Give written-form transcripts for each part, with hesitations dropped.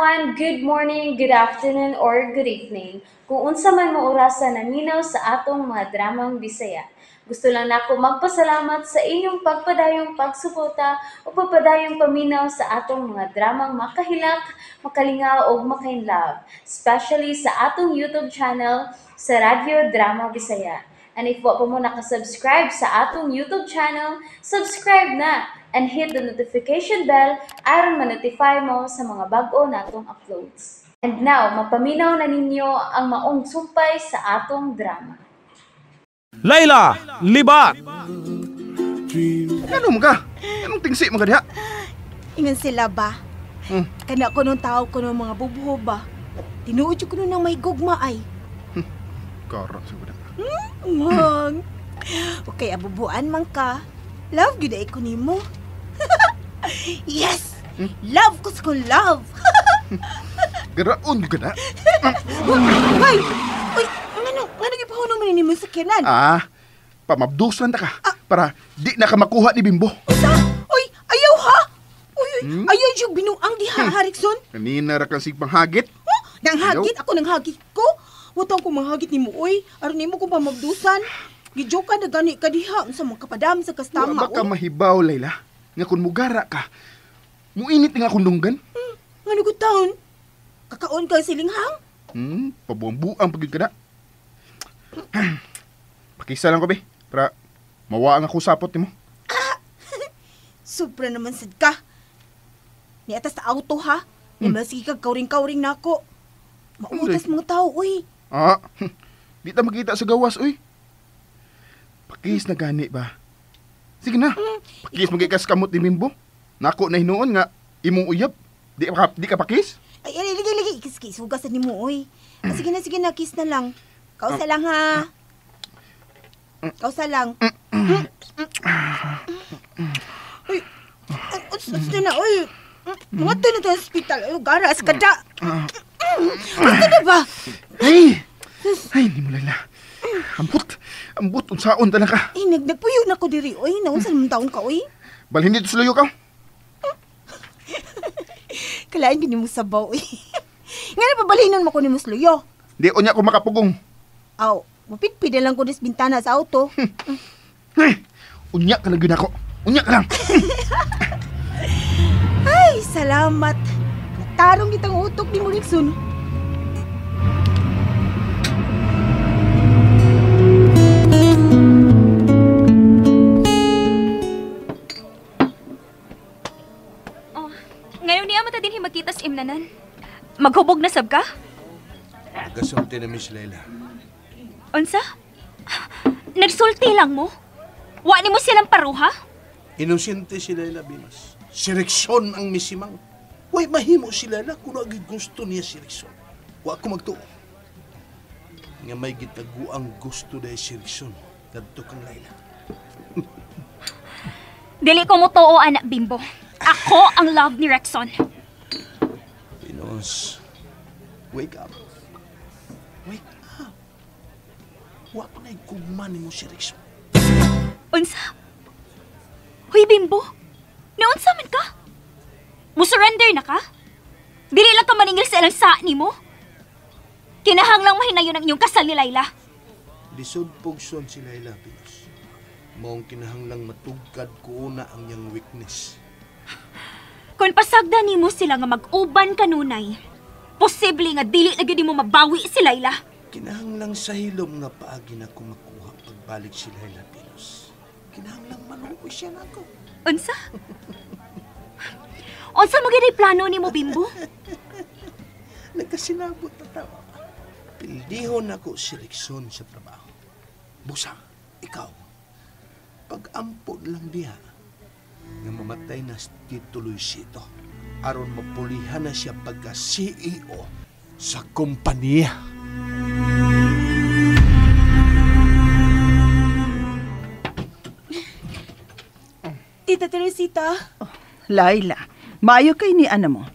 Everyone, good morning, good afternoon, or good evening. Kung unsa man mo orasa naminaw sa atong mga dramang Bisaya. Gusto lang nako magpasalamat sa inyong pagpadayong pagsuporta o pagpadayong paminaw sa atong mga dramang makahilak, makalingaw o makainlove, especially sa atong YouTube channel sa Radyo Drama Bisaya. And if wa pa mo nakasubscribe sa atong YouTube channel, subscribe na and hit the notification bell aron ma-notify mo sa mga bag-o natong uploads. And now, mapaminaw na ninyo ang maong sumpay sa atong drama. Layla, libat! Ano mo ka? Anong tingsi mo ka diha? Ingon sila ba? Kana ko nung tao ko nung mga bubuho ba? Tinuod ko nung may gugma ay. Karon sa kuda. Mang. Okay, abubuan man ka. Love gyud ay ko nimo. Yes! Love ko sa kong love. Garaon ka na. Ay! Uy, ngano gipahunong man nimo sa sakyanan? Ah, pamabdusan ta ka para di na ka makuha ni Bimbo. Usa? Uy, ayaw ha? Uy, uy, ayaw yung binuang diha, Harrison. Kanina ra kang sigpang hagit. Huh? Nanghagit? Ako nanghagit ko? Watang ko manghagit nimo, uy. Aron nimo ko pamabdusan. Gijoke ka na gani ka diha unsa man kapadam sa kastama. Wa ba ka mahibaw, Layla? Nga kun mugara ka, muinit nga akong dunggan. Ngano ko taon? Kakaon ka silinghang? Pabuang-buang pagid ka na. Pakisa lang ko, be. Para mawa ang ako sapot nimo. Sobra naman sad ka. Niatas sa auto ha. Ni kag kauring-kauring nako. Mautas mga tao, uy. Ah, di ta makita sa gawas, uy. Pakis na gani ba? Sige na. Pakis magikas kamot ni Bimbo. Nako na hinuon nga imong uyab. Di ka pakis? Ay, ay, ligi, ligi. Kis, hugasan nimo, uy. Ah, sige na, kiss na lang. Kausa lang, ha? Kausa lang. Uy, uts na, uy. Mga na tayo sa ospital. Ay, garas ka da. Basta na ba? Ay! Ay, hindi mo, Layla. Ambot. Ambot, unsaon ta na ka. Ay, nagpuyo na ko diri, uy. Naunsa naman taon ka, uy. Balhin dito sa luyo ka. Kalain gini mo sabaw, uy. Nga na pabalinon mo ko ni mo sluyo. Di unya ko makapugong. Aw, mapitpid na lang ko dis bintana sa auto. Ay, unya ka lang yun ako. Unya ka lang. Ay, salamat. Natarong kitang utok ni mo, Rickson. Oh, ngayon niya mata din himakita sa imnanan. Maghubog na sab ka? Nagasulti na Miss Layla. Unsa? Nagsulti lang mo? Wa nimo silang paruha? Inosente si Layla, Venus. Si Rickson ang misimang. Way mahimo si Layla kung agi gusto niya si Rickson. Wa ko magtuo. Nga may gitaguang gusto dahil si Rickson kadto kang Layla. Dili ko mo tuo, anak Bimbo. Ako ang love ni Rickson. Venus, wake up. Wake up. Wa pa na'y gugma nimo si Rickson. Unsa? Hoy, Bimbo. Naunsa man ka? Musurrender na ka? Dili lang ka maningil sa ilang saa nimo? Kinahanglang mahinayon ang inyong kasal ni Layla. Lisod pugson si Layla, Venus. Maong kinahanglang matugkad ko una ang iyang weakness. Kung pasagda nimo sila nga mag-uban kanunay, posible nga dili na gyud nimo mabawi si Layla. Kinahanglang sa hilom nga paagi na ko makuha pagbalik si Layla, Venus. Kinahanglang maluoy siya nako. Unsa? Unsa magyud plano nimo, Bimbo? Nagkasinabot na tawa. Pildihon ako si Rickson sa trabaho. Busa, ikaw, pag-ampon lang diha, nga mamatay na si Tito Luisito, aron mapulihan na siya pagka CEO sa kompanya. Tita Teresita. Oh, Layla, maayo kay ni ana mo.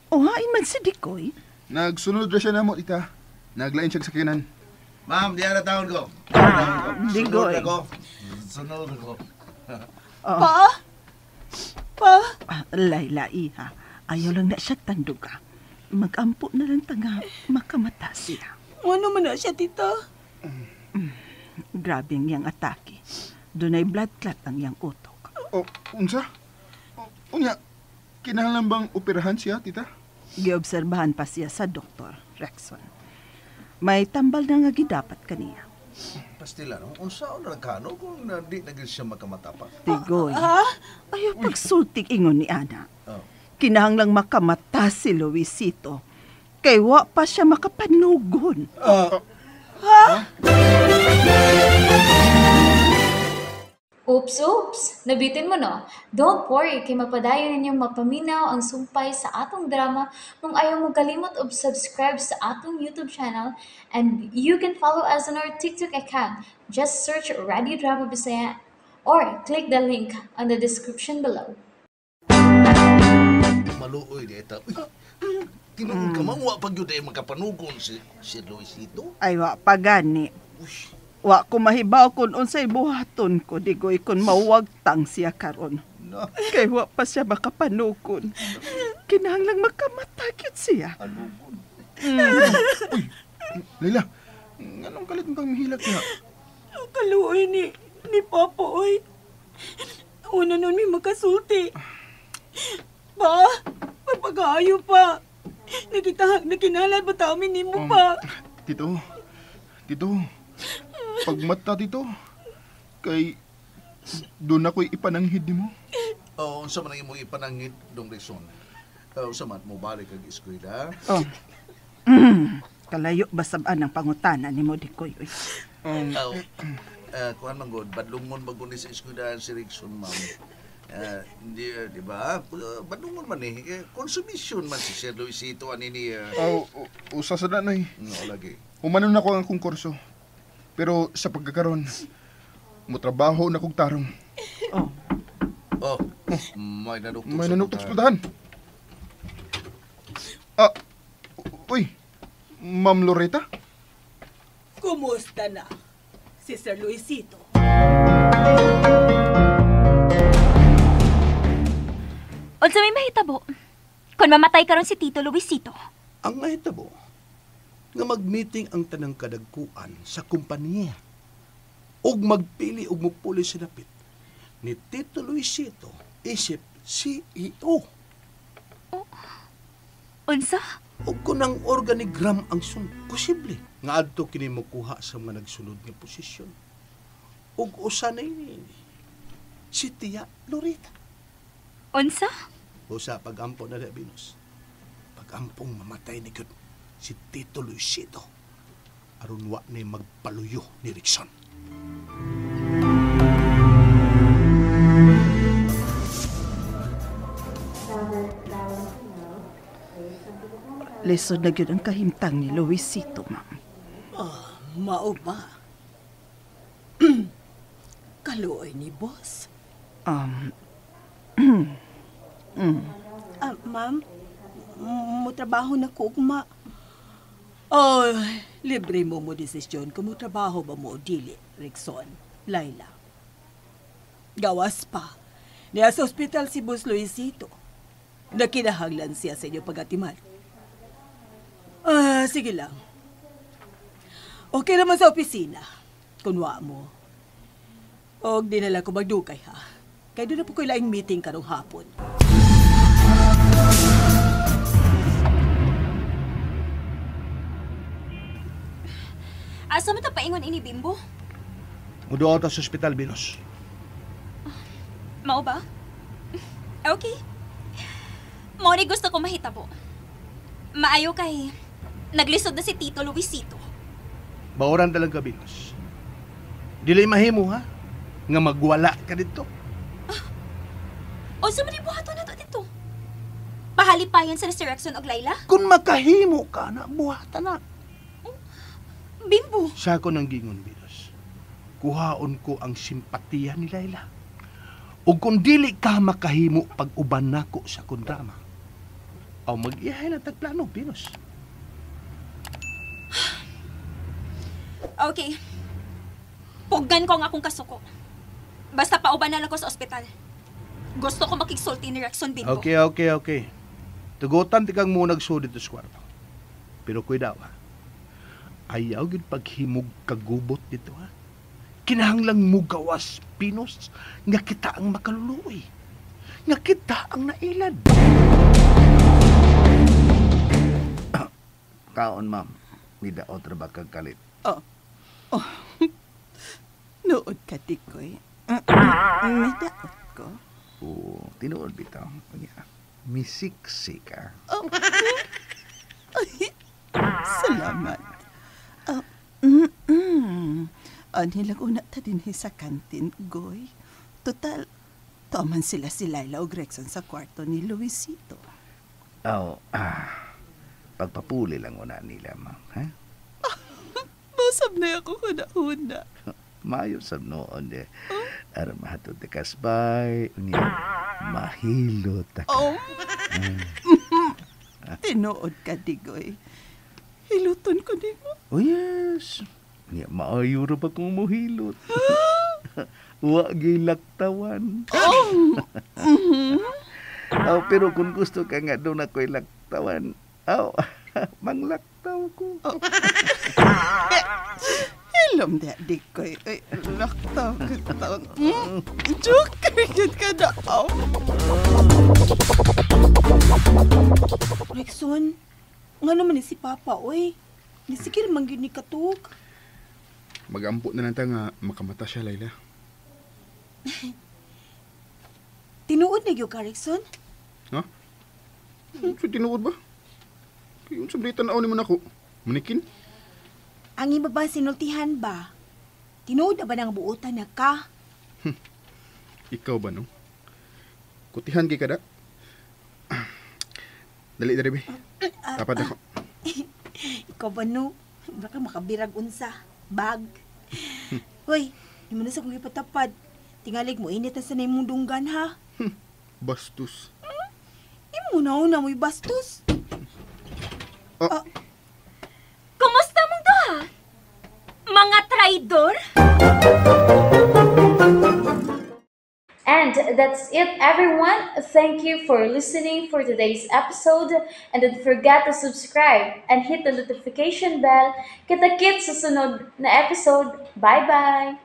O hain man si Dikoy. Nagsunod ra siya na mo, tita. Naglain siya sa sakyanan. Ma'am, diyan na taon ko. Digoy. Sunod ako. Sunod ako. Oh. Pa? Pa? Layla, iha. Ayaw lang na siya tandog ka. Magampo na lang tanga makamata siya. Ano man na siya, tita? Grabe ang iyang atake. Dunay blood clot ang iyang utok. O, unsa? Unya, kinahanglan bang operahan siya, tita? Giobserbahan pa siya sa doktor, Rexon. May tambal na nga gidapat kaniya. Pastila, no? Unsa na kano kung di na gyud siya makamata pa? Tigoy. Ayaw pagsultig ingon ni Ana. Oh. Kinahanglang makamata si Luisito. Kay wa pa siya makapanugon. Oops, oops! Nabitin mo no? Don't worry, kay mapadayon ninyong mapaminaw ang sumpay sa atong drama kung ayaw mo kalimot og subscribe sa atong YouTube channel, and you can follow us on our TikTok account. Just search Radio Drama Bisaya or click the link on the description below. Maluoy di ita. Uy, tinuod ka man, wa pa gyud ay makapanugon si Luisito. Ay, wa pa gani. Wa ko mahibaw kung unsay buhaton ko, Digoy, kung mawagtang siya karon. No. Kay wa pa siya makapanugon. Kinahanglang makamata gyud siya. Anugon. Uy, Layla, nganong kalit mo kang mihilak niya? Kaluoy ni Papa, oy. Una nun may makasulti. Pa, pagpag-aayo pa. Nakinalad ba tamin ni mo pa? Tito, pagmata, tito, kay doon ako'y ipananghid ni mo. Oh, unsa man ang imong ipananghid, Dong Rexon? Unsa man mo balik kag eskwela? Oh. Kalayo ba sabaan ang pangutana ni mo, Digoy? Uy. Kuan man gud, badlungon man gud ni sa eskwelahan si Rexon, ma'am. Di ba? Badlungon man ni. Consumption man si Sir Luisito ani niya. Oh, usa sa danoy. No, lagi. Humanon ako ang akong kurso. Pero sa pagkakaron, motrabaho na kog tarong. Oh. Oh, may nanuktok. May nanuktok sa putahan. Ah, uy, Ma'am Loretta? Kumusta na si Sir Luisito? Unsa may mahitabo? Kung mamatay karon si Tito Luisito. Ang mahitabo, nga mag-meeting ang tanang kadagkuan sa kumpanya ug magpili og mupuli sa dapit ni Tito Luisito isip CEO. Oh. Unsa? Ug kun ang organigram ang sun, posible nga adto kini mokuha sa mga nagsulod nga posisyon. Ug usa na ini si Tia Loretta. Unsa? Usa pagampo na Venus. Pagampong mamatay ni gyud si Tito Luisito aron wa ni magpaluyo ni Rickson. Lisod na gyud ang kahimtang ni Luisito, ma'am. Ah, mao ba? Kaluoy ni boss. Ma'am, mo trabaho na ko ugma. Oh, libre mo mo desisyon kung mo trabaho ba mo o dili, Rickson, Layla. Gawas pa, niya sa ospital si Boss Luisito. Nakinahanglan siya sa inyo pagatiman. Ah, sige lang. Okay naman sa opisina. Kunwa mo. Og di na lang ko magdukay ha. Kaya doon na po ko ilaing meeting karong hapon. Asa man ta paingon ini, Bimbo? Muduot ta sa ospital, Venus. Mao ba? Okay. Mao ni gusto ko mahitabo. Maayo kay naglisod na si Tito Luisito. Baoran talaga, Venus. Dili mahimo ha nga magwala ka dito. O sa man buhaton nato dito? Pahalipayan sa si Rexon og Layla? Kung makahimo ka na, buhatan na. Bimbo. Sa ako ng gingon, Venus. Kuhaon ko ang simpatiya ni Layla. O kung dili ka makahimo pag-uban nako sa kondrama, aw mag-ihay na tagplano, Venus. Okay. Puggan ko ang akong kasuko. Basta pauban na lang ko sa ospital. Gusto ko makigsulti ni Rexon, Bimbo. Okay. Tugutan ti kang mo nagsud dito sa kwarto. Pero kuidaw ha. Ayaw gyud paghimog kagubot dito ha. Kinahanglang mugawas pinos nga kita ang makaluluoy. Nga kita ang nailad. Kaon, ma'am. Midaot ra ba kag kalit? Oh. Oh. Nood ka, Dikoy. May daot ko. Oo, tinuod bitaw. Unya, misiksi ka. Oh. Ay, salamat. Anhi lang una ta dinhi sa kantin, Goy. Total, tuman sila si Laila og Rexon sa kwarto ni Luisito. Oh, pagpapuli lang una nila, ma'am. Ha? Masab na ako kuna-una. Maayo sab noon eh. Aron mahatod ta kasbay, unya, mahilo ta ka. Oh. Tinuod ka, Digoy. Hiluton ko nimo. Oh, yes. Unya, maayo ra ba kung mohilot? Wa gyud laktawan. Oh. Oh, pero kung gusto ka nga doon ako'y laktawan, oh, manglaktaw ko. Oh. Hilom diha, Dikoy. Ay, laktaw kita. Joker, yun ka na. Oh. Rexon, nga naman ni si Papa, oy. Nisikir man gyud ni katug. Magampo na lang ta nga makamata siya, Laila. Tinuod na gyud ka, Rexon? Ha? So, tinuod ba? Kaya sa balita na ni mo nako. Manikin? Ang iba ba sinultihan ba? Tinuod na ba ng buotan na ka? Ikaw ba, no? Kutihan kay kada. Dali, dali, be. Dapat ako. Ikaw ba, no? Baka makabirag unsa. Bag. Hoy, di mo na sa kong ipatapad. Tingalig mo, init na sa na imong dunggan, ha? Bastos. Imo na una mo'y bastos. Oh. Kumusta mong duha? Mga traidor? And that's it, everyone. Thank you for listening for today's episode. And don't forget to subscribe and hit the notification bell. Kita-kits sa sunod na episode. Bye-bye!